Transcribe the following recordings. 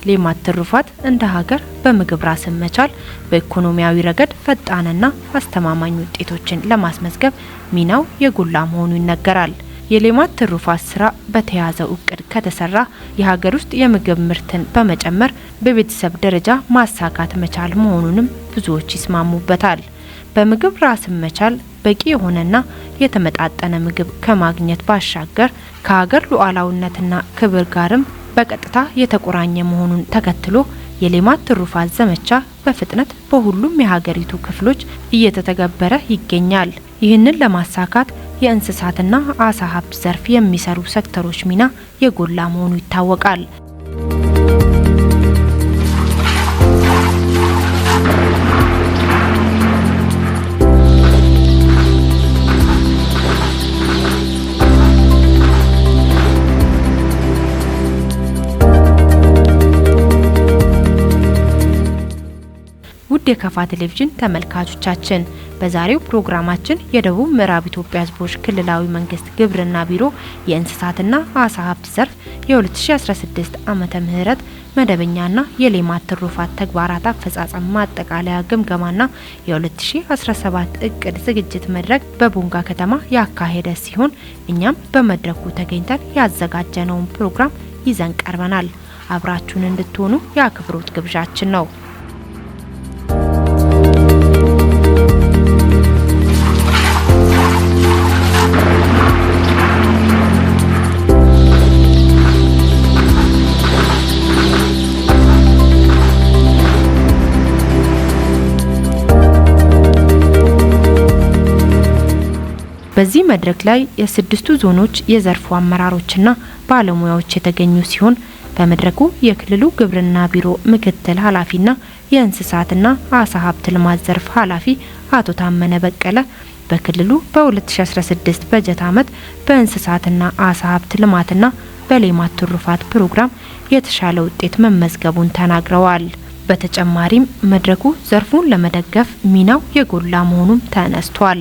ሌማት ትሩፋት እንደ ሀገር በምግብ ራስን መቻል በኢኮኖሚያዊ ረገድ ፈጣንና አስተማማኝ ውጤቶችን ለማስመዝገብ ሚናው የጎላ መሆኑ ይነገራል። የሌማት ትሩፋት ስራ በተያዘው እቅድ ከተሰራ የሀገር ውስጥ የምግብ ምርትን በመጨመር በቤተሰብ ደረጃ ማሳካት መቻል መሆኑንም ብዙዎች ይስማሙበታል። በምግብ ራስን መቻል በቂ የሆነና የተመጣጠነ ምግብ ከማግኘት ባሻገር ከሀገር ሉዓላዊነትና ክብር ጋርም በቀጥታ የተቆራኘ መሆኑን ተከትሎ የሌማት ትሩፋት ዘመቻ በፍጥነት በሁሉም የሀገሪቱ ክፍሎች እየተተገበረ ይገኛል። ይህንን ለማሳካት የእንስሳትና አሳ ሀብት ዘርፍ የሚሰሩ ሴክተሮች ሚና የጎላ መሆኑ ይታወቃል። ውድ የከፋ ቴሌቪዥን ተመልካቾቻችን፣ በዛሬው ፕሮግራማችን የደቡብ ምዕራብ ኢትዮጵያ ሕዝቦች ክልላዊ መንግስት ግብርና ቢሮ የእንስሳትና አሳ ሀብት ዘርፍ የ2016 ዓመተ ምህረት መደበኛና የሌማት ትሩፋት ተግባራት አፈጻጸም ማጠቃለያ ግምገማና የ2017 እቅድ ዝግጅት መድረክ በቦንጋ ከተማ ያካሄደ ሲሆን፣ እኛም በመድረኩ ተገኝተን ያዘጋጀነውን ፕሮግራም ይዘን ቀርበናል። አብራችሁን እንድትሆኑ የአክብሮት ግብዣችን ነው። በዚህ መድረክ ላይ የስድስቱ ዞኖች የዘርፉ አመራሮችና ባለሙያዎች የተገኙ ሲሆን፣ በመድረኩ የክልሉ ግብርና ቢሮ ምክትል ኃላፊና የእንስሳትና አሳ ሀብት ልማት ዘርፍ ኃላፊ አቶ ታመነ በቀለ በክልሉ በ2016 በጀት ዓመት በእንስሳትና አሳ ሀብት ልማትና በሌማት ትሩፋት ፕሮግራም የተሻለ ውጤት መመዝገቡን ተናግረዋል። በተጨማሪም መድረኩ ዘርፉን ለመደገፍ ሚናው የጎላ መሆኑም ተነስቷል።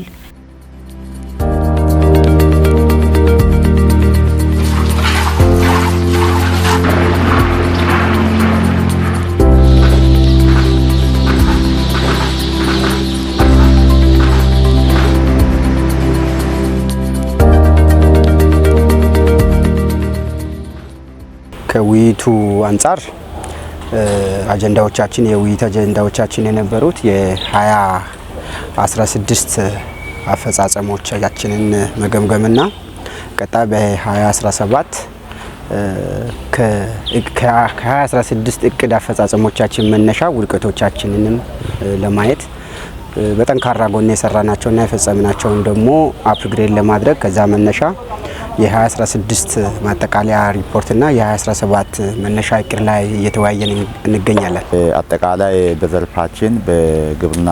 ከውይይቱ አንጻር አጀንዳዎቻችን የውይይት አጀንዳዎቻችን የነበሩት የ2016 አፈጻጸሞቻችንን መገምገምና ቀጣይ በ2017 ከ2016 እቅድ አፈጻጸሞቻችን መነሻ ውድቀቶቻችንንም ለማየት፣ በጠንካራ ጎን የሰራናቸውና የፈጸምናቸውን ደግሞ upgrade ለማድረግ፣ ከዛ መነሻ የ2016 ማጠቃለያ ሪፖርትና የ2017 መነሻ እቅድ ላይ እየተወያየን እንገኛለን። አጠቃላይ በዘርፋችን በግብርና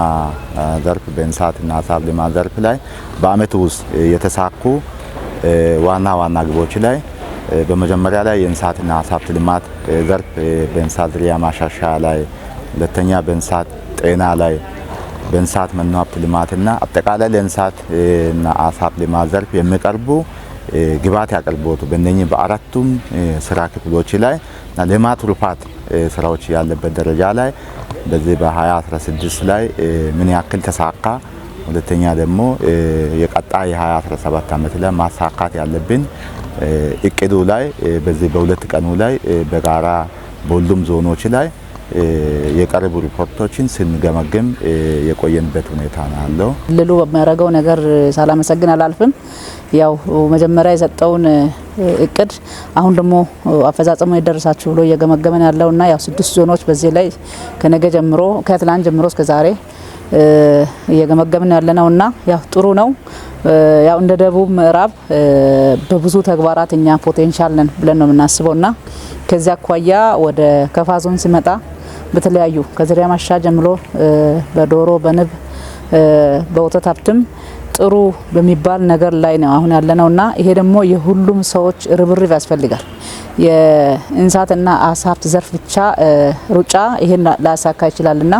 ዘርፍ በእንስሳትና ዓሳ ሀብት ልማት ዘርፍ ላይ በአመቱ ውስጥ የተሳኩ ዋና ዋና ግቦች ላይ በመጀመሪያ ላይ የእንስሳትና ዓሳ ሀብት ልማት ዘርፍ በእንስሳት ዝርያ ማሻሻያ ላይ፣ ሁለተኛ በእንስሳት ጤና ላይ፣ በእንስሳት መኖ ሀብት ልማትና አጠቃላይ ለእንስሳት እና ዓሳ ሀብት ልማት ዘርፍ የሚቀርቡ ግብዓት አቅርቦቱ በእነኚህ በአራቱም ስራ ክፍሎች ላይ እና ሌማት ትሩፋት ስራዎች ያለበት ደረጃ ላይ በዚህ በ2016 ላይ ምን ያክል ተሳካ፣ ሁለተኛ ደግሞ የቀጣይ 2017 ዓመት ላይ ማሳካት ያለብን እቅዱ ላይ በዚህ በ2 ቀኑ ላይ በጋራ በሁሉም ዞኖች ላይ የቀረቡ ሪፖርቶችን ስንገመግም የቆየንበት ሁኔታ ነው ያለው። ክልሉ በሚያደርገው ነገር ሳላመሰግን አላልፍም። ያው መጀመሪያ የሰጠውን እቅድ አሁን ደግሞ አፈጻጸሙ የደረሳችሁ ብሎ እየገመገመን ያለውና ያው ስድስት ዞኖች በዚህ ላይ ከነገ ጀምሮ፣ ከትላንት ጀምሮ እስከ ዛሬ እየገመገምን ያለነውና ያው ጥሩ ነው። ያው እንደ ደቡብ ምዕራብ በብዙ ተግባራት እኛ potential ነን ብለን ነው የምናስበውና ከዚያ አኳያ ወደ ከፋ ዞን ሲመጣ በተለያዩ ከዝርያ ማሻሻያ ጀምሮ በዶሮ፣ በንብ፣ በወተት ሀብትም ጥሩ በሚባል ነገር ላይ ነው አሁን ያለነውና ይሄ ደግሞ የሁሉም ሰዎች ርብርብ ያስፈልጋል። የእንስሳትና አሳ ሀብት ዘርፍ ብቻ ሩጫ ይሄን ላያሳካ ይችላልና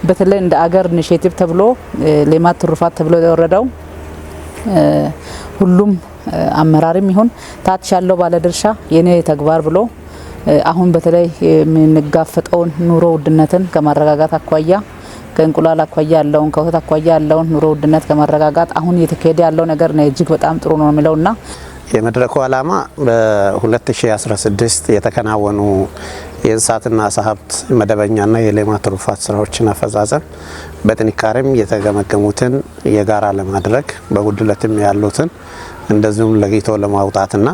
በተለይ እንደ አገር initiative ተብሎ ሌማት ትሩፋት ተብሎ የወረደው ሁሉም አመራርም ይሁን ታች ያለው ባለድርሻ የኔ ተግባር ብሎ አሁን በተለይ የምንጋፈጠውን ኑሮ ውድነትን ከማረጋጋት አኳያ፣ ከእንቁላል አኳያ ያለውን፣ ከወተት አኳያ ያለውን ኑሮ ውድነት ከማረጋጋት አሁን እየተካሄደ ያለው ነገር ነው እጅግ በጣም ጥሩ ነው የሚለውና። የመድረኩ ዓላማ በ2016 የተከናወኑ የእንስሳትና ዓሳ ሀብት መደበኛና የሌማት ትሩፋት ስራዎችን አፈጻጸም፣ በጥንካሬም የተገመገሙትን የጋራ ለማድረግ፣ በጉድለትም ያሉትን እንደዚሁም ለይቶ ለማውጣትና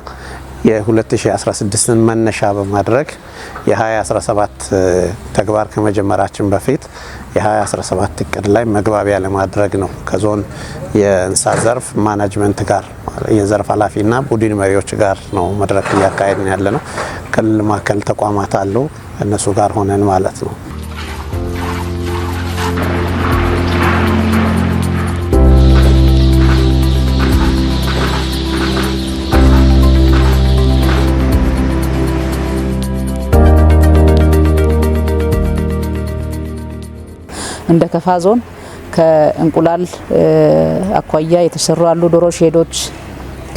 የ2016ን መነሻ በማድረግ የ2017 ተግባር ከመጀመራችን በፊት የ2017 እቅድ ላይ መግባቢያ ለማድረግ ነው። ከዞን የእንስሳት ዘርፍ management ጋር፣ የዘርፍ ኃላፊና ቡድን መሪዎች ጋር ነው መድረክ እያካሄድን ያለ ነው። ክልል ማዕከል ተቋማት አሉ፣ እነሱ ጋር ሆነን ማለት ነው። እንደ ከፋ ዞን ከእንቁላል አኳያ የተሰሩ ያሉ ዶሮ ሼዶች፣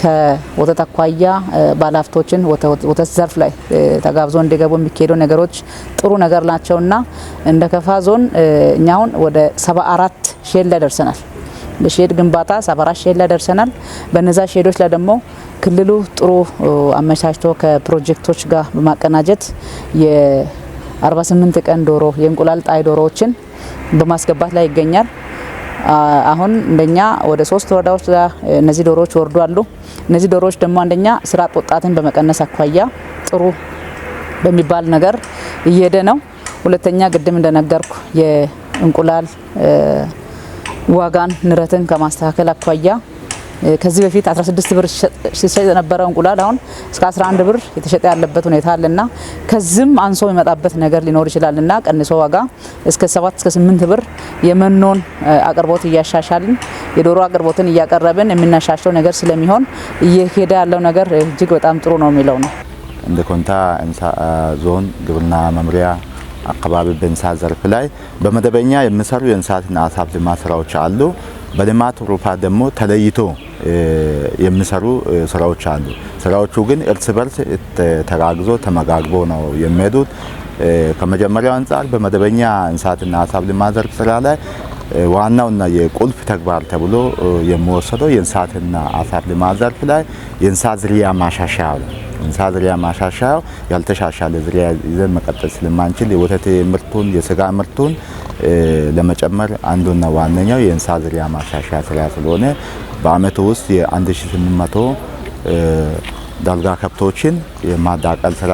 ከወተት አኳያ ባለሀብቶችን ወተት ዘርፍ ላይ ተጋብዞ እንዲገቡ የሚካሄዱ ነገሮች ጥሩ ነገር ናቸውና እንደ ከፋ ዞን እኛ አሁን ወደ 74 shed ላይ ደርሰናል። በ shed ግንባታ 74 shed ላይ ደርሰናል። በነዛ ሼዶች ላይ ደግሞ ክልሉ ጥሩ አመቻችቶ ከፕሮጀክቶች ጋር በማቀናጀት የ48 ቀን ዶሮ፣ የእንቁላል ጣይ ዶሮዎችን በማስገባት ላይ ይገኛል። አሁን እንደኛ ወደ ሶስት ወረዳዎች ጋር እነዚህ ዶሮዎች ወርዷሉ። እነዚህ ዶሮዎች ደግሞ አንደኛ ስራ አጥ ወጣትን በመቀነስ አኳያ ጥሩ በሚባል ነገር እየሄደ ነው። ሁለተኛ ቅድም እንደነገርኩ የእንቁላል ዋጋን ንረትን ከማስተካከል አኳያ ከዚህ በፊት 16 ብር ሲሸጥ የነበረው እንቁላል አሁን እስከ 11 ብር የተሸጠ ያለበት ሁኔታ አለና ከዚህም አንሶ የሚመጣበት ነገር ሊኖር ይችላልና ቀንሶ ዋጋ እስከ 7 እስከ 8 ብር የመኖን አቅርቦት እያሻሻልን፣ የዶሮ አቅርቦትን እያቀረብን የምናሻሽለው ነገር ስለሚሆን እየሄደ ያለው ነገር እጅግ በጣም ጥሩ ነው የሚለው ነው። እንደ ኮንታ ዞን ግብርና መምሪያ አካባቢ በእንስሳት ዘርፍ ላይ በመደበኛ የሚሰሩ የእንስሳትና ዓሳ ሀብት ልማት ስራዎች አሉ። በልማት ትሩፋት ደግሞ ተለይቶ የሚሰሩ ስራዎች አሉ። ስራዎቹ ግን እርስ በርስ ተጋግዞ ተመጋግቦ ነው የሚሄዱት። ከመጀመሪያው አንጻር በመደበኛ እንስሳትና ዓሳ ሀብት ልማት ዘርፍ ስራ ላይ ዋናውና የቁልፍ ተግባር ተብሎ የሚወሰደው የእንስሳትና ዓሳ ሀብት ልማት ዘርፍ ላይ የእንስሳት ዝርያ ማሻሻያ ነው። እንስሳት ዝርያ ማሻሻያው ያልተሻሻለ ዝርያ ይዘን መቀጠል ስለማንችል የወተት ምርቱን፣ የስጋ ምርቱን ለመጨመር አንዱና ዋነኛው የእንስሳት ዝርያ ማሻሻያ ስራ ስለሆነ በአመቱ ውስጥ የ1800 ዳልጋ ከብቶችን የማዳቀል ስራ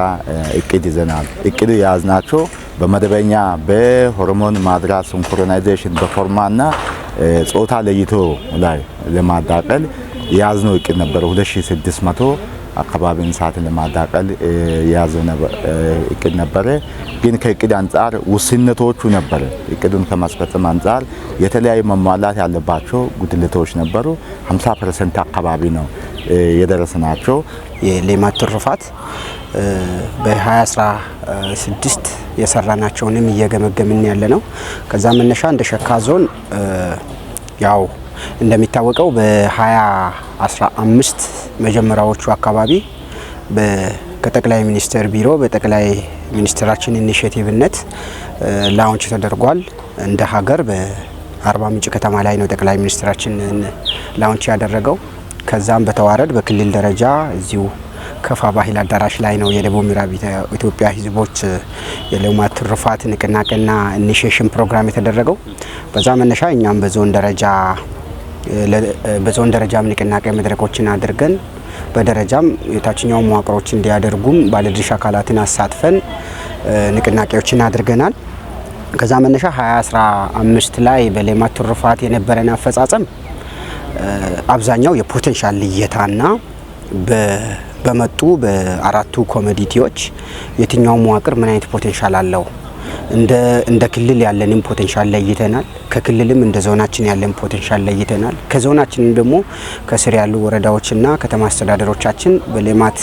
እቅድ ይዘናል። እቅዱ የያዝናቸው በመደበኛ በሆርሞን ማድራት፣ synchronization፣ በፎርማና ጾታ ለይቶ ላይ ለማዳቀል የያዝነው እቅድ ነበር። 2600 አካባቢ እንስሳትን ለማዳቀል የያዘው እቅድ ነበረ። ግን ከእቅድ አንጻር ውስንነቶቹ ነበረ። እቅዱን ከማስፈጸም አንጻር የተለያዩ መሟላት ያለባቸው ጉድለቶች ነበሩ። 50% አካባቢ ነው የደረስናቸው። የሌማት ትሩፋት በ2016 የሰራናቸውንም እየገመገምን ያለ ነው። ከዛ መነሻ እንደ ሸካ ዞን ያው እንደሚታወቀው በ2015 መጀመሪያዎቹ አካባቢ ከጠቅላይ ሚኒስትር ቢሮ በጠቅላይ ሚኒስትራችን initiative ነት launch ተደርጓል። እንደ ሀገር በአርባ ምንጭ ከተማ ላይ ነው ጠቅላይ ሚኒስትራችን launch ያደረገው። ከዛም በተዋረድ በክልል ደረጃ እዚሁ ከፋ ባህል አዳራሽ ላይ ነው የደቡብ ምዕራብ ኢትዮጵያ ሕዝቦች የሌማት ትሩፋት ንቅናቄና initiation ፕሮግራም የተደረገው። በዛ መነሻ እኛም በዞን ደረጃም ንቅናቄ መድረኮችን አድርገን፣ በደረጃም የታችኛው መዋቅሮች እንዲያደርጉም ባለድርሻ አካላትን አሳትፈን ንቅናቄዎችን አድርገናል። ከዛ መነሻ 2015 ላይ በሌማት ትሩፋት የነበረን አፈጻጸም አብዛኛው የ potential ልየታና በመጡ በአራቱ commodity ዎች የትኛው መዋቅር ምን አይነት potential አለው፣ እንደ ክልል ያለንም potential ለይተናል። ከክልልም እንደ ዞናችን ያለን potential ለይተናል። ከዞናችንም ደግሞ ከስር ያሉ ወረዳዎችና ከተማ አስተዳደሮቻችን በሌማት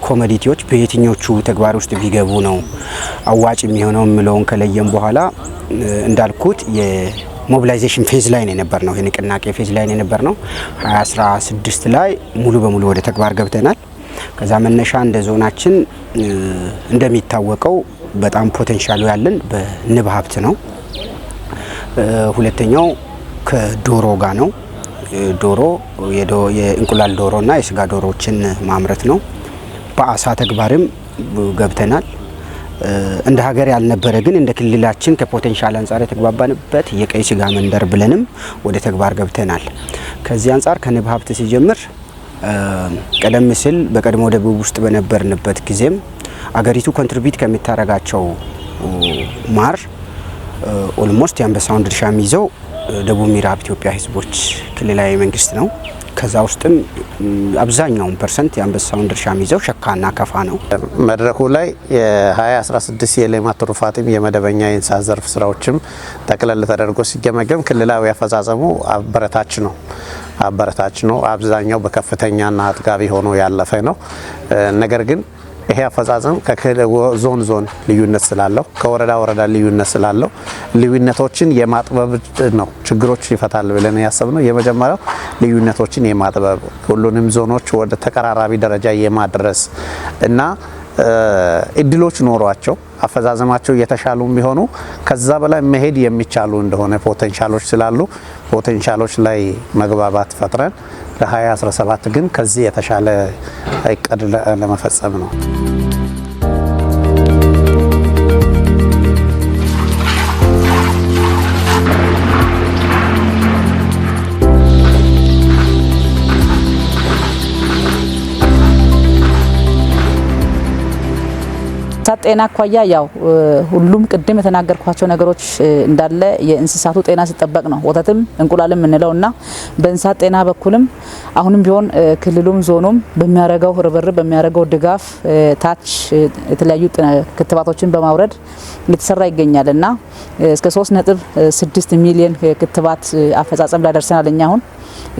commodity ዎች በየትኞቹ ተግባር ውስጥ ቢገቡ ነው አዋጭ የሚሆነው የሚለውን ከለየም በኋላ እንዳልኩት የ mobilization phase ላይ ነው የነበርነው፣ የንቅናቄ phase ላይ ነው የነበርነው። 2016 ላይ ሙሉ በሙሉ ወደ ተግባር ገብተናል። ከዛ መነሻ እንደ ዞናችን እንደሚታወቀው በጣም potential ኡ ያለን በንብ ሀብት ነው። ሁለተኛው ከዶሮ ጋር ነው። ዶሮ የእንቁላል ዶሮና የስጋ ዶሮዎችን ማምረት ነው። በአሳ ተግባርም ገብተናል። እንደ ሀገር ያልነበረ ግን እንደ ክልላችን ከ potential አንጻር የተግባባንበት የቀይ ስጋ መንደር ብለንም ወደ ተግባር ገብተናል። ከዚህ አንጻር ከንብ ሀብት ሲጀምር ቀደም ሲል በቀድሞ ደቡብ ውስጥ በነበርንበት ጊዜም አገሪቱ contribute ከምታረጋቸው ማር almost የአንበሳውን ድርሻ የሚይዘው ደቡብ ምዕራብ ኢትዮጵያ ሕዝቦች ክልላዊ መንግስት ነው። ከዛ ውስጥም አብዛኛውን percent የአንበሳውን ድርሻ የሚይዘው ሸካና ከፋ ነው። መድረኩ ላይ የ2016 የሌማት ትሩፋትም የመደበኛ የእንስሳት ዘርፍ ስራዎችም ጠቅለል ተደርጎ ሲገመገም ክልላዊ አፈጻጸሙ አበረታች ነው። አብዛኛው በከፍተኛና አጥጋቢ ሆኖ ያለፈ ነው። ነገር ግን ይሄ አፈጻጸም ከዞን ዞን ልዩነት ስላለው፣ ከወረዳ ወረዳ ልዩነት ስላለው ልዩነቶችን የማጥበብ ነው ችግሮች ይፈታል ብለን ያሰብነው። የመጀመሪያው ልዩነቶችን የማጥበብ፣ ሁሉንም ዞኖች ወደ ተቀራራቢ ደረጃ የማድረስ እና እድሎች ኖሯቸው አፈጻጸማቸው እየተሻሉ ቢሆኑ ከዛ በላይ መሄድ የሚቻሉ እንደሆነ potential ኦች ስላሉ potential ኦች ላይ መግባባት ፈጥረን ለ2017 ግን ከዚህ የተሻለ እቅድ ለመፈጸም ነው። ከእንስሳት ጤና አኳያ ያው ሁሉም ቅድም የተናገርኳቸው ነገሮች እንዳለ የእንስሳቱ ጤና ሲጠበቅ ነው ወተትም እንቁላልም የምንለውና በእንስሳት ጤና በኩልም አሁንም ቢሆን ክልሉም ዞኑም በሚያደርገው ርብርብ፣ በሚያደርገው ድጋፍ ታች የተለያዩ ክትባቶችን በማውረድ እየተሰራ ይገኛል እና እስከ 3.6 ሚሊዮን ክትባት አፈጻጸም ላይ ደርሰናል። እኛ አሁን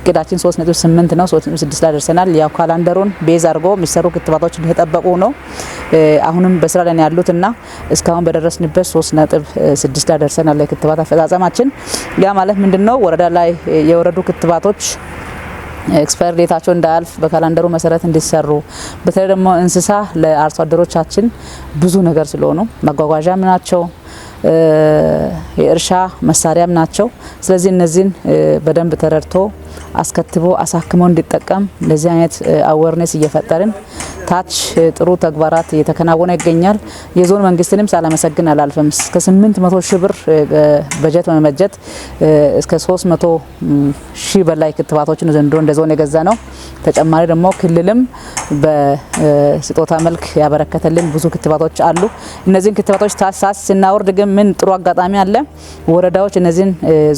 እቅዳችን 3.8 ነው፣ 3.6 ላይ ደርሰናል። ያው calendar ኡን base አድርጎ የሚሰሩ ክትባቶች እንደተጠበቁ ነው። አሁንም በስራ ላይ ያሉት እና እስካሁን በደረስንበት 3.6 ላይ ደርሰናል የክትባት አፈጻጸማችን። ያ ማለት ምንድነው? ወረዳ ላይ የወረዱ ክትባቶች expire date ኣቸው እንዳያልፍ በ calendar ኡ መሰረት እንዲሰሩ፣ በተለይ ደግሞ እንስሳ ለአርሶ አደሮቻችን ብዙ ነገር ስለሆኑ መጓጓዣም ናቸው፣ የእርሻ መሳሪያም ናቸው። ስለዚህ እነዚህን በደንብ ተረድቶ አስከትቦ አሳክሞ እንዲጠቀም እንደዚህ አይነት awareness እየፈጠርን ታች ጥሩ ተግባራት እየተከናወነ ይገኛል። የዞን መንግስትንም ሳላመሰግን አላልፍም። እስከ 800 ሺህ ብር በጀት በመበጀት እስከ 300 ሺህ በላይ ክትባቶችን ዘንድሮ እንደ ዞን የገዛ ነው። ተጨማሪ ደግሞ ክልልም በስጦታ መልክ ያበረከተልን ብዙ ክትባቶች አሉ። እነዚህን ክትባቶች ታሳስ ስናወርድ ግን ምን ጥሩ አጋጣሚ አለ? ወረዳዎች እነዚህን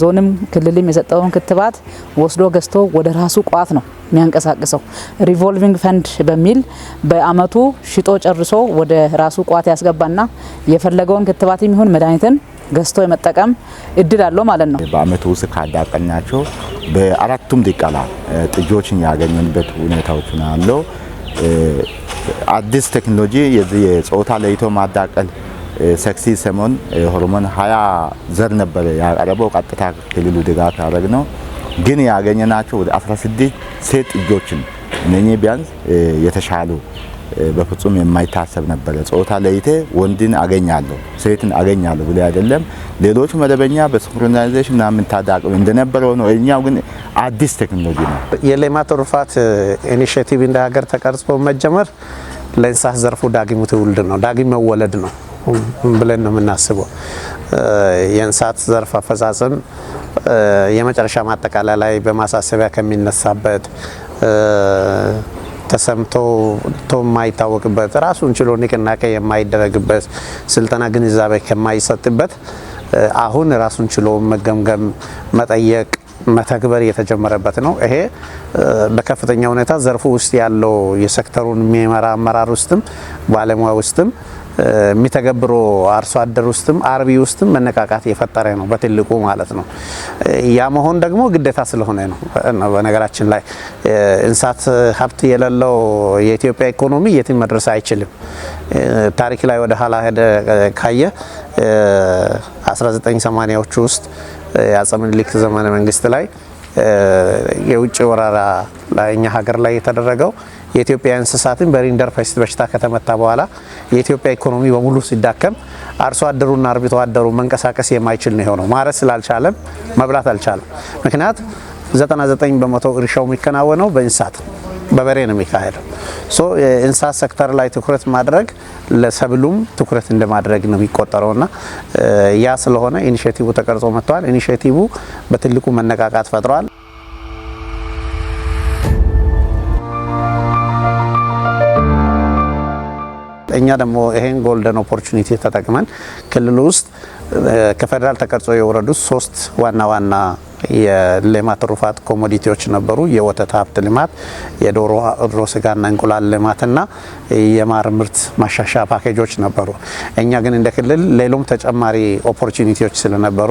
ዞንም ክልልም የሰጠውን ክትባት ወስዶ ገዝቶ ወደ ራሱ ቋት ነው የሚያንቀሳቅሰው። Revolving fund በሚል በአመቱ ሽጦ ጨርሶ ወደ ራሱ ቋት ያስገባና የፈለገውን ክትባት ይሁን መድኃኒትን ገዝቶ የመጠቀም እድል አለው ማለት ነው። በአመቱ ውስጥ ካዳቀልናቸው በአራቱም ዲቃላ ጥጆችን ያገኘንበት ሁኔታዎች ነው ያለው። አዲስ ቴክኖሎጂ የዚህ የጾታ ለይቶ ማዳቀል sexy semen hormone 20 ዘር ነበር ያቀረበው። ቀጥታ ክልሉ ድጋፍ ያደረግ ነው። ግን ያገኘናቸው ወደ 16 ሴት ጥጆችን፣ እነኚህ ቢያንስ የተሻሉ በፍጹም የማይታሰብ ነበረ። ጾታ ለይቴ ወንድን አገኛለሁ ሴትን አገኛለሁ ብሎ አይደለም። ሌሎቹ መደበኛ በ synchronization ምናምን ታዳቅሉ እንደነበረው ነው። እኛው ግን አዲስ ቴክኖሎጂ ነው። የሌማት ትሩፋት initiative እንደ ሀገር ተቀርጾ መጀመር ለእንስሳት ዘርፉ ዳግም ትውልድ ነው፣ ዳግም መወለድ ነው ብለን ነው የምናስበው። የእንስሳት ዘርፍ አፈጻጸም የመጨረሻ ማጠቃለያ ላይ በማሳሰቢያ ከሚነሳበት፣ ተሰምቶ የማይታወቅበት፣ ራሱን ችሎ ንቅናቄ የማይደረግበት፣ ስልጠና ግንዛቤ ከማይሰጥበት አሁን ራሱን ችሎ መገምገም፣ መጠየቅ፣ መተግበር የተጀመረበት ነው። ይሄ በከፍተኛ ሁኔታ ዘርፉ ውስጥ ያለው የሴክተሩን የሚመራ አመራር ውስጥም፣ ባለሙያ ውስጥም፣ የሚተገብሮ አርሶ አደር ውስጥም፣ አርቢ ውስጥም መነቃቃት የፈጠረ ነው በትልቁ ማለት ነው። ያ መሆን ደግሞ ግዴታ ስለሆነ ነው። በነገራችን ላይ እንስሳት ሀብት የሌለው የኢትዮጵያ ኢኮኖሚ የትም መድረስ አይችልም። ታሪክ ላይ ወደ ኋላ ሄደ ካየ 1980ዎቹ ውስጥ የአፄ ምኒልክ ዘመነ መንግስት ላይ የውጭ ወረራ ላይ እኛ ሀገር ላይ የተደረገው የኢትዮጵያ እንስሳትን በ rinderpest በሽታ ከተመታ በኋላ የኢትዮጵያ ኢኮኖሚ በሙሉ ሲዳከም አርሶ አደሩና አርብቶ አደሩ መንቀሳቀስ የማይችል ነው የሆነው። ማረስ ስላልቻለም መብላት አልቻለም። ምክንያት 99% እርሻው የሚከናወነው በእንስሳት፣ በበሬ ነው የሚካሄደው። So የእንስሳት ሴክተር ላይ ትኩረት ማድረግ ለሰብሉም ትኩረት እንደማድረግ ነው የሚቆጠረውና ያ ስለሆነ initiative ተቀርጾ መጥተዋል። Initiative በትልቁ መነቃቃት ፈጥሯል። እኛ ደግሞ ይሄን golden opportunity ተጠቅመን ክልሉ ውስጥ ከፌዴራል ተቀርጾ የወረዱ ሶስት ዋና ዋና የሌማት ትሩፋት commodity ዎች ነበሩ። የወተት ሀብት ልማት፣ የዶሮ ስጋና እንቁላል ልማትና የማር ምርት ማሻሻያ ፓኬጆች ነበሩ። እኛ ግን እንደ ክልል ሌሎም ተጨማሪ opportunity ዎች ስለነበሩ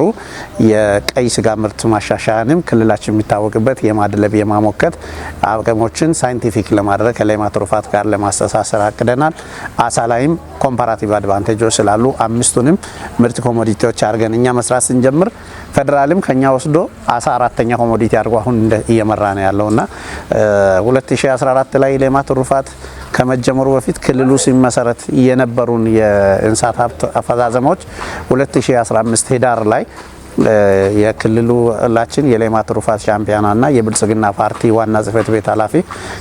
የቀይ ስጋ ምርት ማሻሻያንም ክልላችን የሚታወቅበት የማድለብ የማሞከት አቅሞችን scientific ለማድረግ ከሌማት ትሩፋት ጋር ለማስተሳሰር አቅደናል። አሳ ላይም comparative advantage ኦች ስላሉ አምስቱንም ምርት commodity ዎች አድርገን እኛ መስራት ስንጀምር ፌዴራልም ከኛ ወስዶ አሳ አራተኛ commodity አድርጎ አሁን እየመራ ነው ያለውና 2014 ላይ ሌማት ትሩፋት ከመጀመሩ በፊት ክልሉ ሲመሰረት የነበሩን የእንስሳት ሀብት አፈጻጸሞች 2015 ህዳር ላይ የክልሉላችን የሌማት ትሩፋት ሻምፒዮናና የብልጽግና ፓርቲ ዋና ጽህፈት ቤት ኃላፊ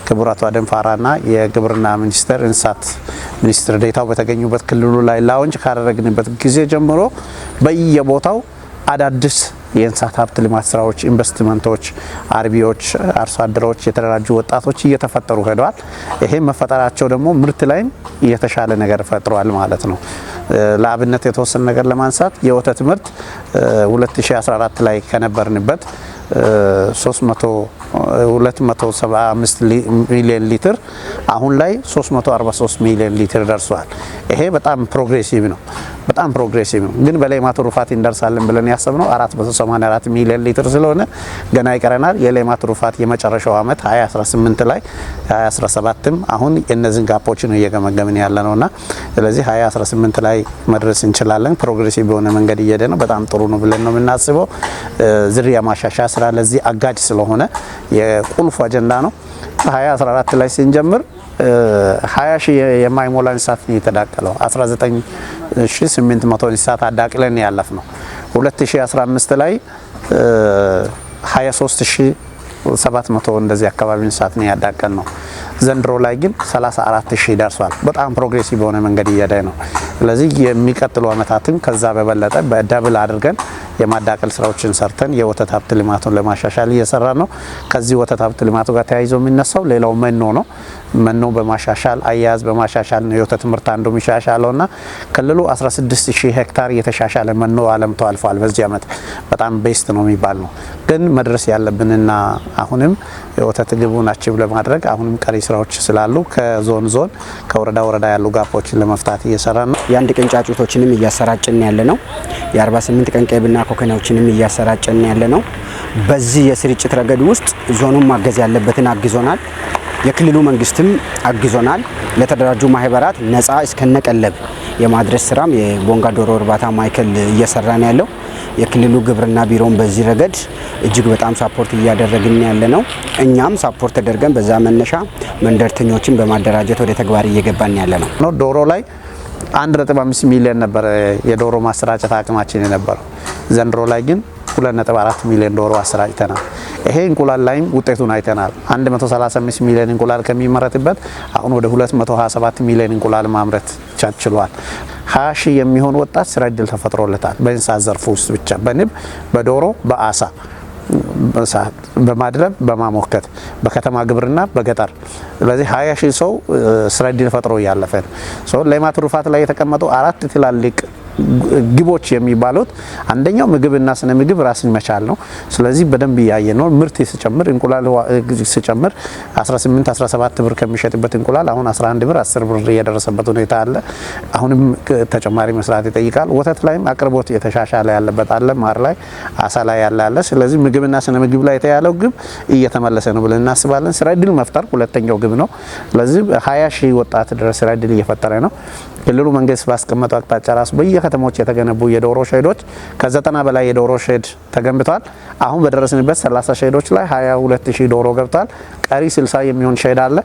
ክቡር አቶ አደም ፋራና የግብርና ሚኒስቴር እንስሳት ሚኒስትር ዴኤታው በተገኙበት ክልሉ ላይ launch ካደረግንበት ጊዜ ጀምሮ በየቦታው አዳዲስ የእንስሳት ሀብት ልማት ስራዎች፣ ኢንቨስትመንቶች፣ አርቢዎች፣ አርሶ አደሮች፣ የተደራጁ ወጣቶች እየተፈጠሩ ሄደዋል። ይሄ መፈጠራቸው ደግሞ ምርት ላይም የተሻለ ነገር ፈጥሯል ማለት ነው። ለአብነት የተወሰነ ነገር ለማንሳት የወተት ምርት 2014 ላይ ከነበርንበት 275 ሚሊዮን ሊትር አሁን ላይ 343 ሚሊዮን ሊትር ደርሷል። ይሄ በጣም progressive ነው። በጣም progressive ነው። ግን በሌማት ትሩፋት እንደርሳለን ብለን ያሰብነው 484 ሚሊዮን ሊትር ስለሆነ ገና ይቀረናል። የሌማት ትሩፋት የመጨረሻው አመት 2018 ላይ 2017ም አሁን እነዚህን gap ኦችን እየገመገምን ያለ ነውና ስለዚህ 2018 ላይ መድረስ እንችላለን። Progressive በሆነ መንገድ እየሄደ ነው። በጣም ጥሩ ነው ብለን ነው የምናስበው። ዝርያ ማሻሻያ ስራ ለዚህ አጋዥ ስለሆነ የቁልፍ አጀንዳ ነው። 2014 ላይ ስንጀምር 20 ሺህ የማይሞላ እንስሳት ነው የተዳቀለው። 19,800 እንስሳት አዳቅለን ያለፍ ነው። 2015 ላይ 23,700 እንደዚህ አካባቢ እንስሳት ነው ያዳቀል ነው። ዘንድሮ ላይ ግን 34,000 ደርሷል። በጣም progressive በሆነ መንገድ እየሄደ ነው። ስለዚህ የሚቀጥሉ አመታትም ከዛ በበለጠ በ double አድርገን የማዳቀል ስራዎችን ሰርተን የወተት ሀብት ልማቱን ለማሻሻል እየሰራ ነው። ከዚህ ወተት ሀብት ልማቱ ጋር ተያይዞ የሚነሳው ሌላው መኖ ነው። መኖ በማሻሻል፣ አያያዝ በማሻሻል ነው የወተት ምርት አንዱ የሚሻሻለውና ክልሉ 16,000 ሄክታር የተሻሻለ መኖ አለምቶ አልፏል። በዚህ አመት በጣም best ነው የሚባል ነው። ግን መድረስ ያለብንና አሁንም የወተት ግቡን achieve ለማድረግ አሁንም ቀሪ ስራዎች ስላሉ ከዞን ዞን፣ ከወረዳ ወረዳ ያሉ gap ኦችን ለመፍታት እየሰራ ነው። የአንድ ቀን ጫጩቶችንም እያሰራጨን ያለ ነው። የ48 ቀን ቄብና ኮከናዎችንም እያሰራጨን ያለ ነው። በዚህ የስርጭት ረገድ ውስጥ ዞኑን ማገዝ ያለበትን አግዞናል። የክልሉ መንግስትም አግዞናል። ለተደራጁ ማህበራት ነፃ እስከነቀለብ የማድረስ ስራም የቦንጋ ዶሮ እርባታ ማዕከል እየሰራ ነው ያለው። የክልሉ ግብርና ቢሮን በዚህ ረገድ እጅግ በጣም support እያደረግን ያለ ነው። እኛም support ተደርገን በዛ መነሻ መንደርተኞችን በማደራጀት ወደ ተግባር እየገባን ያለ ነው። ዶሮ ላይ 1.5 ሚሊዮን ነበር የዶሮ ማሰራጨት አቅማችን የነበረው። ዘንድሮ ላይ ግን 2.4 ሚሊዮን ዶሮ አሰራጭተናል። ይሄ እንቁላል ላይም ውጤቱን አይተናል። 135 ሚሊዮን እንቁላል ከሚመረትበት አሁን ወደ 227 ሚሊዮን እንቁላል ማምረት ችሏል። 20 ሺህ የሚሆን ወጣት ስራ እድል ተፈጥሮለታል። በእንስሳት ዘርፍ ውስጥ ብቻ በንብ፣ በዶሮ፣ በአሳ በማድለብ፣ በማሞከት፣ በከተማ ግብርና፣ በገጠር። ስለዚህ 20 ሺህ ሰው ስራ እድል ፈጥሮ እያለፈ ነው። ሌማት ትሩፋት ላይ የተቀመጡ አራት ትላልቅ ግቦች የሚባሉት አንደኛው ምግብና ስነ ምግብ ራስን መቻል ነው። ስለዚህ በደንብ እያየ ነው። ምርት ሲጨምር፣ እንቁላል ሲጨምር 18 17 ብር ከሚሸጥበት እንቁላል አሁን 11 ብር፣ 10 ብር እየደረሰበት ሁኔታ አለ። አሁንም ተጨማሪ መስራት ይጠይቃል። ወተት ላይም አቅርቦት የተሻሻለ ያለበት አለ። ማር ላይ፣ አሳ ላይ ያለ አለ። ስለዚህ ምግብና ስነ ምግብ ላይ የተያለው ግብ እየተመለሰ ነው ብለን እናስባለን። ስራ እድል መፍጠር ሁለተኛው ግብ ነው። ስለዚህ 20 ሺህ ወጣት ድረስ ስራ እድል እየፈጠረ ነው። ክልሉ መንግስት ባስቀመጠው አቅጣጫ ራሱ በየከተሞች የተገነቡ የዶሮ ሼዶች ከ90 በላይ የዶሮ ሼድ ተገንብቷል። አሁን በደረስንበት 30 ሼዶች ላይ 22,000 ዶሮ ገብቷል። ቀሪ 60 የሚሆን ሼድ አለ።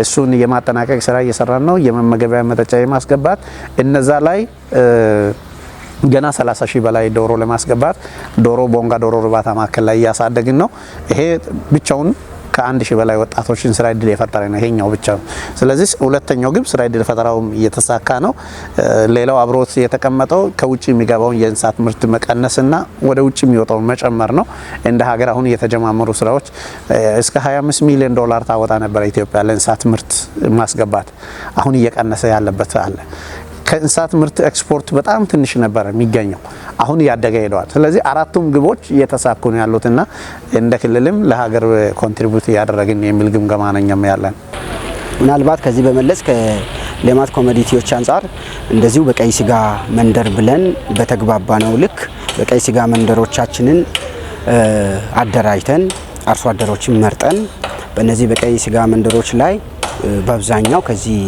እሱን የማጠናቀቅ ስራ እየሰራን ነው። የመመገቢያ መጠጫ የማስገባት እነዛ ላይ ገና 30,000 በላይ ዶሮ ለማስገባት ዶሮ ቦንጋ ዶሮ እርባታ ማዕከል ላይ እያሳደግን ነው። ይሄ ብቻውን ከ1,000 በላይ ወጣቶችን ስራ እድል የፈጠረ ነው፣ ይሄኛው ብቻ ነው። ስለዚህ ሁለተኛው ግብ ስራ እድል ፈጠራውም እየተሳካ ነው። ሌላው አብሮት የተቀመጠው ከውጭ የሚገባውን የእንስሳት ምርት መቀነስና ወደ ውጭ የሚወጣውን መጨመር ነው። እንደ ሀገር አሁን የተጀማመሩ ስራዎች እስከ 25 ሚሊዮን ዶላር ታወጣ ነበረ ኢትዮጵያ ለእንስሳት ምርት ማስገባት፣ አሁን እየቀነሰ ያለበት አለ። ከእንስሳት ምርት ኤክስፖርት በጣም ትንሽ ነበር የሚገኘው፣ አሁን እያደገ ሄደዋል። ስለዚህ አራቱም ግቦች እየተሳኩ ነው ያሉትና እንደ ክልልም ለሀገር contribute እያደረግን የሚል ግምገማ ነው እኛም ያለን። ምናልባት ከዚህ በመለስ ከሌማት commodity ዎች አንጻር እንደዚሁ በቀይ ስጋ መንደር ብለን በተግባባነው ልክ በቀይ ስጋ መንደሮቻችንን አደራጅተን፣ አርሶ አደሮችን መርጠን በእነዚህ በቀይ ስጋ መንደሮች ላይ በአብዛኛው ከዚህ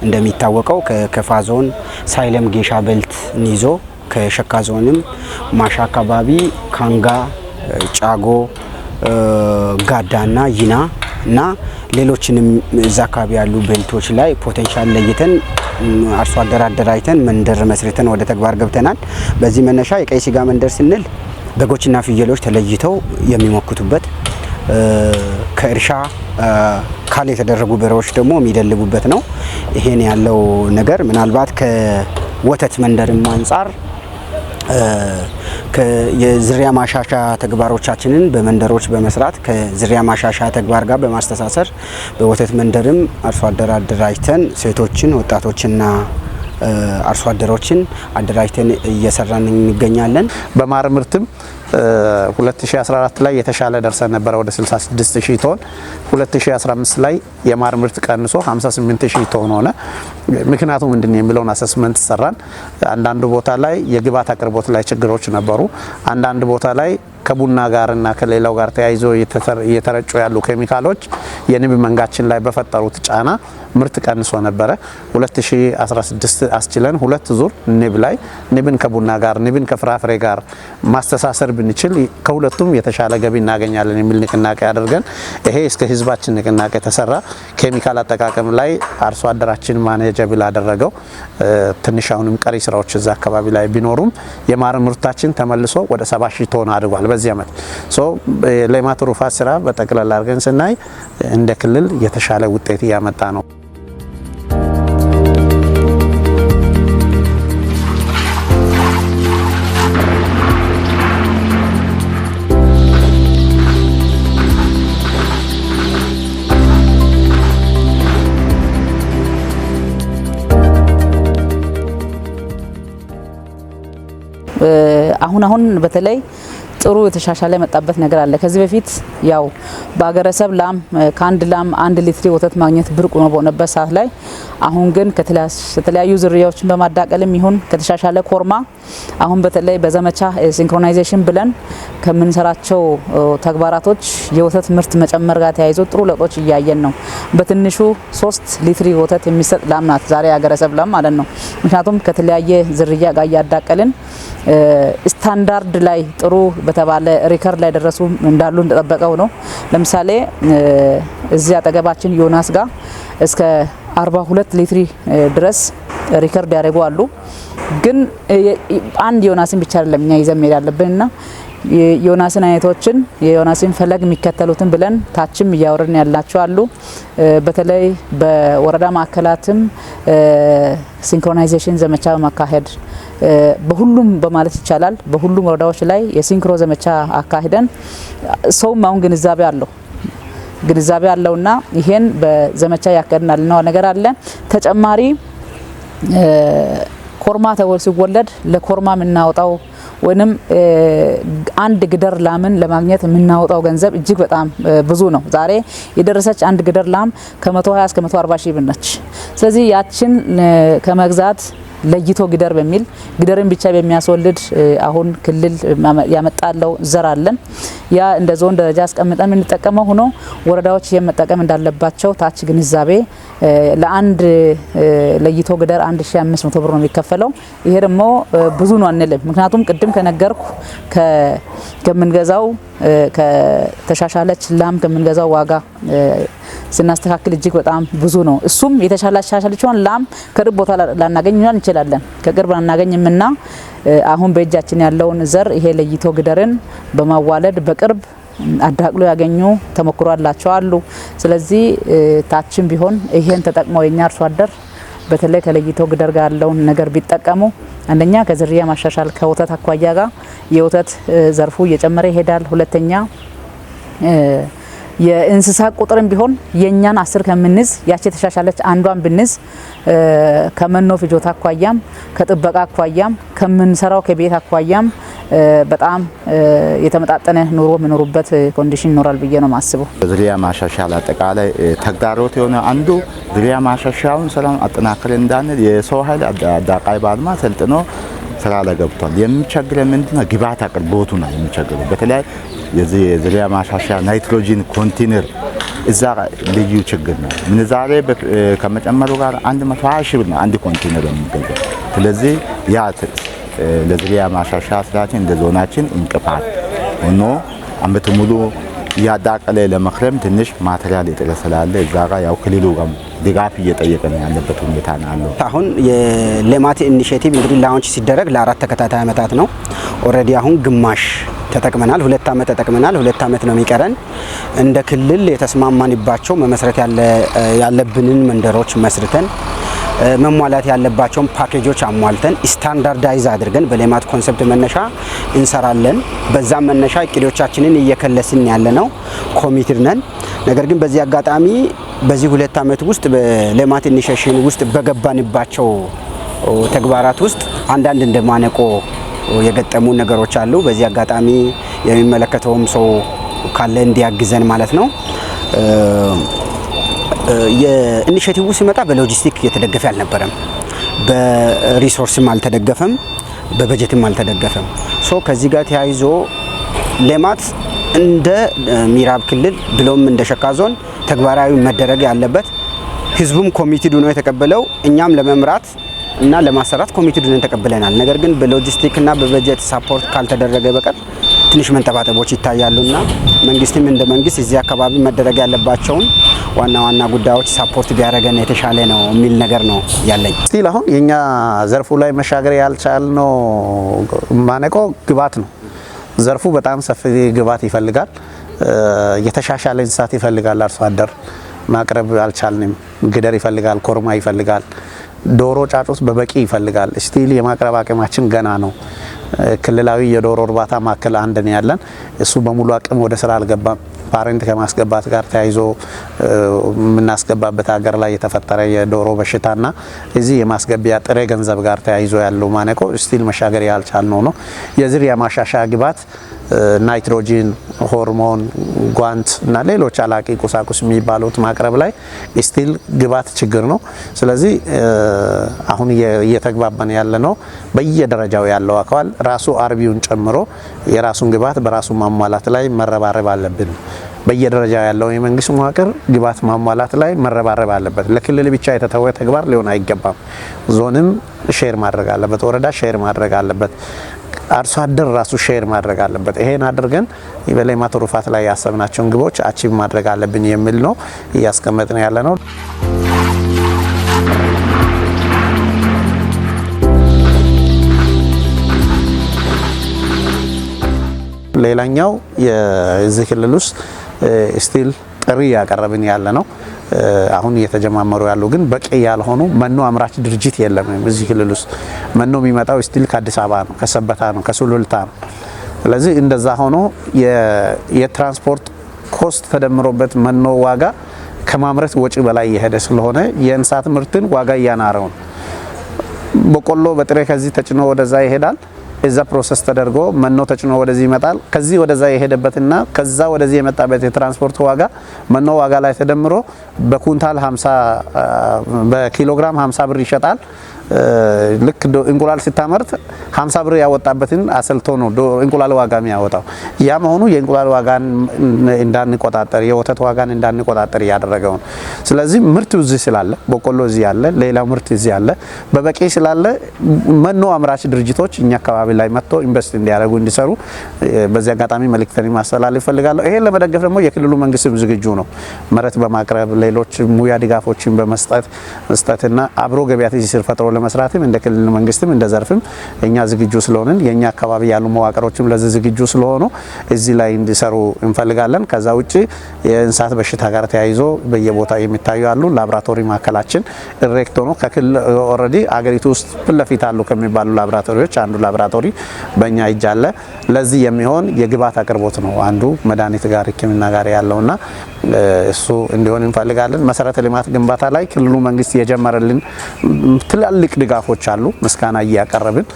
እንደሚታወቀው ከከፋ ዞን ሳይለም ጌሻ belt ይዞ ከሸካ ዞንም ማሻ አካባቢ ካንጋ፣ ጫጎ፣ ጋዳና ይና እና ሌሎችንም እዛ አካባቢ ያሉ belt ኦች ላይ potential ለይተን፣ አርሶ አደር አደራጅተን፣ መንደር መስርተን ወደ ተግባር ገብተናል። በዚህ መነሻ የቀይ ስጋ መንደር ስንል በጎችና ፍየሎች ተለይተው የሚሞክቱበት፣ ከእርሻ cull የተደረጉ በሬዎች ደግሞ የሚደልቡበት ነው። ይሄን ያለው ነገር ምናልባት ከወተት መንደርም አንጻር የዝርያ ማሻሻያ ተግባሮቻችንን በመንደሮች በመስራት፣ ከዝርያ ማሻሻያ ተግባር ጋር በማስተሳሰር በወተት መንደርም አርሶ አደር አደራጅተን፣ ሴቶችን፣ ወጣቶችና አርሶ አደሮችን አደራጅተን እየሰራን እንገኛለን። በማር ምርትም 2014 ላይ የተሻለ ደርሰን ነበረ ወደ 66,000 ቶን። 2015 ላይ የማር ምርት ቀንሶ 58,000 ቶን ሆነ። ምክንያቱ ምንድን ነው የሚለውን assessment ሰራን። አንዳንዱ ቦታ ላይ የግብዓት አቅርቦት ላይ ችግሮች ነበሩ። አንዳንድ ቦታ ላይ ከቡና ጋርና ከሌላው ጋር ተያይዞ እየተረጩ ያሉ ኬሚካሎች የንብ መንጋችን ላይ በፈጠሩት ጫና ምርት ቀንሶ ነበረ። 2016 አስችለን ሁለት ዙር ንብ ላይ ንብን ከቡና ጋር፣ ንብን ከፍራፍሬ ጋር ማስተሳሰር ብንችል ከሁለቱም የተሻለ ገቢ እናገኛለን የሚል ንቅናቄ አድርገን ይሄ እስከ ህዝባችን ንቅናቄ ተሰራ። ኬሚካል አጠቃቀም ላይ አርሶ አደራችን manageable አደረገው። ትንሽ አሁንም ቀሪ ስራዎች እዛ አካባቢ ላይ ቢኖሩም የማር ምርታችን ተመልሶ ወደ 70,000 ቶን አድጓል በዚህ አመት። So ሌማት ትሩፋት ስራ በጠቅላላ አድርገን ስናይ እንደ ክልል የተሻለ ውጤት እያመጣ ነው። አሁን አሁን በተለይ ጥሩ የተሻሻለ የመጣበት ነገር አለ። ከዚህ በፊት ያው በሀገረሰብ ላም ከአንድ ላም 1 ሊትር ወተት ማግኘት ብርቅ ነው በሆነበት ሰዓት ላይ፣ አሁን ግን ከተለያዩ ዝርያዎችን በማዳቀልም ይሁን ከተሻሻለ ኮርማ፣ አሁን በተለይ በዘመቻ synchronization ብለን ከምንሰራቸው ተግባራቶች የወተት ምርት መጨመር ጋር ተያይዞ ጥሩ ለውጦች እያየን ነው። በትንሹ 3 ሊትር ወተት የሚሰጥ ላም ናት ዛሬ የሀገረሰብ ላም ማለት ነው። ምክንያቱም ከተለያየ ዝርያ ጋር እያዳቀልን ስታንዳርድ ላይ ጥሩ በተባለ record ላይ ደረሱ እንዳሉ እንደጠበቀው ነው። ለምሳሌ እዚህ አጠገባችን ዮናስ ጋር እስከ 42 ሊትሪ ድረስ record ያደረጉ አሉ። ግን አንድ ዮናስን ብቻ አይደለም እኛ ይዘን መሄድ ያለብን እና ዮናስን አይነቶችን፣ የዮናስን ፈለግ የሚከተሉትን ብለን ታችም እያወረድን ያላቸው አሉ። በተለይ በወረዳ ማዕከላትም synchronization ዘመቻ በማካሄድ በሁሉም በማለት ይቻላል በሁሉም ወረዳዎች ላይ የ synchro ዘመቻ አካሂደን ሰውም አሁን ግንዛቤ አለውና ይሄን በዘመቻ ያካሄድን ያለነው ነገር አለ። ተጨማሪ ኮርማ ተወል ሲወለድ ለኮርማ የምናወጣው ወይንም አንድ ግደር ላምን ለማግኘት የምናወጣው ገንዘብ እጅግ በጣም ብዙ ነው። ዛሬ የደረሰች አንድ ግደር ላም ከ120 እስከ 140 ሺህ ብር ነች። ስለዚህ ያችን ከመግዛት ለይቶ ጊደር በሚል ጊደርን ብቻ በሚያስወልድ አሁን ክልል ያመጣለው ዘር አለን። ያ እንደ ዞን ደረጃ አስቀምጠን የምንጠቀመው ሆኖ ወረዳዎች ይሄን መጠቀም እንዳለባቸው ታች ግንዛቤ፣ ለአንድ ለይቶ ጊደር 1500 ብር ነው የሚከፈለው። ይሄ ደግሞ ብዙ ነው አንልም። ምክንያቱም ቅድም ከነገርኩ ከምንገዛው ከተሻሻለች ላም ከምንገዛው ዋጋ ስናስተካክል እጅግ በጣም ብዙ ነው። እሱም የተሻሻለችውን ላም ከቅርብ ቦታ ላናገኝ እንችላለን። ከቅርብ አናገኝምና አሁን በእጃችን ያለውን ዘር ይሄ ለይቶ ጊደርን በማዋለድ በቅርብ አዳቅሎ ያገኙ ተሞክሮ አላቸው አሉ። ስለዚህ ታችም ቢሆን ይሄን ተጠቅመው የኛ አርሶ አደር በተለይ ከለይቶ ጊደር ጋር ያለውን ነገር ቢጠቀሙ አንደኛ ከዝርያ ማሻሻል ከወተት አኳያ ጋር የወተት ዘርፉ እየጨመረ ይሄዳል። ሁለተኛ የእንስሳ ቁጥርም ቢሆን የኛን 10 ከምንዝ ያቺ የተሻሻለች አንዷን ብንዝ ከመኖ ፍጆታ አኳያም፣ ከጥበቃ አኳያም፣ ከምንሰራው ከቤት አኳያም በጣም የተመጣጠነ ኑሮ የሚኖሩበት condition ይኖራል ብዬ ነው የማስበው። ዝርያ ማሻሻል አጠቃላይ ተግዳሮት የሆነ አንዱ ዝርያ ማሻሻያውን ስራውን አጠናክረን እንዳንል የሰው ኃይል አዳቃይ ባለሙያ ሰልጥኖ ስራ ላይ ገብቷል። የሚቸግረን ምንድነው? ግብዓት አቅርቦቱ ነው የሚቸግረው። በተለይ የዚህ የዝርያ ማሻሻያ ናይትሮጂን ኮንቴነር እዛ ልዩ ችግር ነው። ምንዛሬ ከመጨመሩ ጋር 120 ሺህ ብር ነው አንድ ኮንቴነር የሚገዛው። ስለዚህ ያ ለዝርያ ማሻሻያ ስራችን እንደ ዞናችን እንቅፋት ሆኖ አመት ሙሉ እያዳቀለ ለመክረም ትንሽ material እጥረት ስላለ እዛ ጋር ያው ክልሉ ጋር ድጋፍ እየጠየቀ ነው ያለበት ሁኔታ ነው ያለው። አሁን የሌማት initiative እንግዲህ launch ሲደረግ ለ4 ተከታታይ አመታት ነው። Already አሁን ግማሽ ተጠቅመናል። 2 አመት ተጠቅመናል። 2 አመት ነው የሚቀረን። እንደ ክልል የተስማማንባቸው መመስረት ያለብንን መንደሮች መስርተን፣ መሟላት ያለባቸውን ፓኬጆች አሟልተን፣ standardize አድርገን በሌማት concept መነሻ እንሰራለን። በዛም መነሻ እቅዶቻችንን እየከለስን ያለነው committed ነን። ነገር ግን በዚህ አጋጣሚ በዚህ 2 አመት ውስጥ በሌማት initiation ውስጥ በገባንባቸው ተግባራት ውስጥ አንዳንድ እንደማነቆ የገጠሙ ነገሮች አሉ። በዚህ አጋጣሚ የሚመለከተውም ሰው ካለ እንዲያግዘን ማለት ነው። የ initiative ሲመጣ በሎጂስቲክ የተደገፈ አልነበረም። በ resource ም አልተደገፈም፣ በበጀትም አልተደገፈም። So ከዚህ ጋር ተያይዞ ሌማት እንደ ምዕራብ ክልል ብሎም እንደ ሸካ ዞን ተግባራዊ መደረግ ያለበት ህዝቡም committed ሆኖ የተቀበለው፣ እኛም ለመምራት እና ለማሰራት committed ሆነን ተቀብለናል። ነገር ግን በሎጂስቲክ እና በበጀት support ካልተደረገ በቀር ትንሽ መንጠባጠቦች ይታያሉና መንግስትም እንደ መንግስት እዚህ አካባቢ መደረግ ያለባቸውን ዋና ዋና ጉዳዮች support ቢያደርገን የተሻለ ነው የሚል ነገር ነው ያለኝ። Still አሁን የኛ ዘርፉ ላይ መሻገር ያልቻልነው ማነቆ ግብዓት ነው። ዘርፉ በጣም ሰፊ ግብዓት ይፈልጋል። የተሻሻለ እንስሳት ይፈልጋል። አርሶ አደር ማቅረብ አልቻልንም። ጊደር ይፈልጋል፣ ኮርማ ይፈልጋል፣ ዶሮ ጫጩት በበቂ ይፈልጋል። Still የማቅረብ አቅማችን ገና ነው። ክልላዊ የዶሮ እርባታ ማዕከል አንድ ነው ያለን። እሱ በሙሉ አቅም ወደ ስራ አልገባም። Parent ከማስገባት ጋር ተያይዞ የምናስገባበት ሀገር ላይ የተፈጠረ የዶሮ በሽታና እዚህ የማስገቢያ ጥሬ ገንዘብ ጋር ተያይዞ ያለው ማነቆ still መሻገር ያልቻልነው ነው። የዝርያ ማሻሻያ ግብዓት ናይትሮጂን፣ ሆርሞን፣ ጓንት እና ሌሎች አላቂ ቁሳቁስ የሚባሉት ማቅረብ ላይ still ግብዓት ችግር ነው። ስለዚህ አሁን እየተግባባን ያለ ነው በየደረጃው ያለው አካል ራሱ አርቢውን ጨምሮ የራሱን ግብዓት በራሱ ማሟላት ላይ መረባረብ አለብን። በየደረጃው ያለው የመንግስት መዋቅር ግብዓት ማሟላት ላይ መረባረብ አለበት። ለክልል ብቻ የተተወ ተግባር ሊሆን አይገባም። ዞንም share ማድረግ አለበት፣ ወረዳ share ማድረግ አለበት፣ አርሶ አደር ራሱ share ማድረግ አለበት። ይሄን አድርገን በሌማት ትሩፋት ላይ ያሰብናቸውን ግቦች achieve ማድረግ አለብን የሚል ነው እያስቀመጥን ያለ ነው። ሌላኛው የዚህ ክልል ውስጥ still ጥሪ ያቀረብን ያለ ነው። አሁን እየተጀማመሩ ያሉ ግን በቂ ያልሆኑ መኖ አምራች ድርጅት የለም። እዚህ ክልል ውስጥ መኖ የሚመጣው still ከአዲስ አበባ ነው፣ ከሰበታ ነው፣ ከሱሉልታ ነው። ስለዚህ እንደዛ ሆኖ የትራንስፖርት cost ተደምሮበት መኖ ዋጋ ከማምረት ወጪ በላይ የሄደ ስለሆነ የእንስሳት ምርትን ዋጋ እያናረው ነው። በቆሎ በጥሬ ከዚህ ተጭኖ ወደዛ ይሄዳል። እዛ process ተደርጎ መኖ ተጭኖ ወደዚህ ይመጣል። ከዚህ ወደዛ የሄደበትና ከዛ ወደዚህ የመጣበት የትራንስፖርት ዋጋ መኖ ዋጋ ላይ ተደምሮ በኩንታል 50፣ በኪሎግራም 50 ብር ይሸጣል። ልክ እንቁላል ስታመርት 50 ብር ያወጣበትን አሰልቶ ነው እንቁላል ዋጋ የሚያወጣው። ያ መሆኑ የእንቁላል ዋጋን እንዳንቆጣጠር፣ የወተት ዋጋን እንዳንቆጣጠር እያደረገው ነው። ስለዚህ ምርት እዚህ ስላለ፣ በቆሎ እዚህ ያለ፣ ሌላው ምርት እዚህ ያለ በበቂ ስላለ መኖ አምራች ድርጅቶች እኛ አካባቢ ላይ መጥቶ ኢንቨስት እንዲያደርጉ፣ እንዲሰሩ በዚህ አጋጣሚ መልእክቴን ማስተላለፍ እፈልጋለሁ። ይሄን ለመደገፍ ደግሞ የክልሉ መንግስትም ዝግጁ ነው። መሬት በማቅረብ፣ ሌሎች ሙያ ድጋፎችን በመስጠት መስጠትና አብሮ ገበያ ትስስር ፈጥሮ ለመስራትም እንደ ክልል መንግስትም እንደ ዘርፍም እኛ ዝግጁ ስለሆንን፣ የኛ አካባቢ ያሉ መዋቅሮችም ለዚህ ዝግጁ ስለሆኑ እዚህ ላይ እንዲሰሩ እንፈልጋለን። ከዛ ውጭ የእንስሳት በሽታ ጋር ተያይዞ በየቦታው የሚታዩ አሉ። ላብራቶሪ ማዕከላችን erect ሆኖ ከክልል already አገሪቱ ውስጥ ፊት ለፊት አሉ ከሚባሉ ላብራቶሪዎች አንዱ ላብራቶሪ በእኛ እጅ አለ። ለዚህ የሚሆን የግብዓት አቅርቦት ነው አንዱ መድኃኒት ጋር ሕክምና ጋር ያለውና እሱ እንዲሆን እንፈልጋለን። መሰረተ ልማት ግንባታ ላይ ክልሉ መንግስት የጀመረልን ትላልቅ ድጋፎች አሉ። ምስጋና እያቀረብን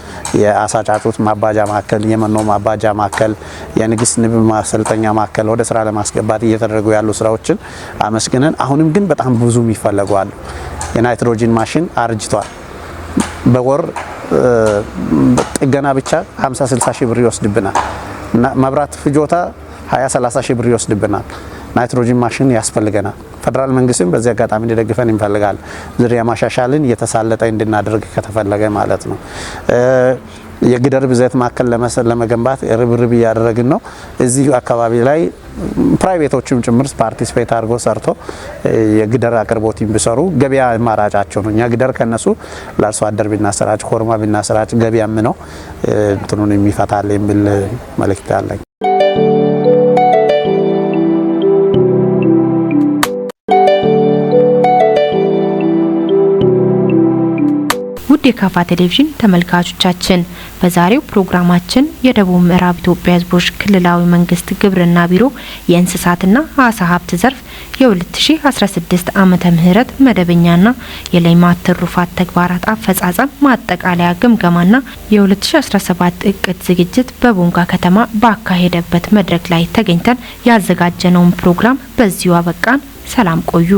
የአሳ ጫጩት ማባጃ ማዕከል፣ የመኖ ማባጃ ማዕከል፣ የንግስት ንብ ማሰልጠኛ ማዕከል ወደ ስራ ለማስገባት እየተደረጉ ያሉ ስራዎችን አመስግነን፣ አሁንም ግን በጣም ብዙ የሚፈለጉ አሉ። የናይትሮጂን ማሽን አርጅቷል። በወር ጥገና ብቻ 50 60 ሺህ ብር ይወስድብናል። መብራት ፍጆታ 20 30 ሺህ ብር ይወስድብናል። ናይትሮጂን ማሽን ያስፈልገናል። ፌደራል መንግስትም በዚህ አጋጣሚ እንዲደግፈን እንፈልጋለን። ዝርያ ማሻሻልን የተሳለጠ እንድናደርግ ከተፈለገ ማለት ነው። የጊደር ብዜት ማዕከል ለመገንባት ርብርብ እያደረግን ነው። እዚህ አካባቢ ላይ private ኦችም ጭምር participate አድርጎ ሰርቶ የጊደር አቅርቦት ቢሰሩ ገበያ አማራጫቸው ነው። እኛ ጊደር ከነሱ ለአርሶ አደር ብናሰራጭ፣ ኮርማ ብናሰራጭ ገበያም ነው እንትኑን የሚፈታል የሚል መልእክት አለኝ። ውድ የካፋ ቴሌቪዥን ተመልካቾቻችን፣ በዛሬው ፕሮግራማችን የደቡብ ምዕራብ ኢትዮጵያ ሕዝቦች ክልላዊ መንግስት ግብርና ቢሮ የእንስሳትና አሳ ሀብት ዘርፍ የ2016 ዓመተ ምህረት መደበኛና የሌማት ትሩፋት ተግባራት አፈጻጸም ማጠቃለያ ግምገማና የ2017 እቅድ ዝግጅት በቦንጋ ከተማ ባካሄደበት መድረክ ላይ ተገኝተን ያዘጋጀነውን ፕሮግራም በዚሁ አበቃን። ሰላም ቆዩ።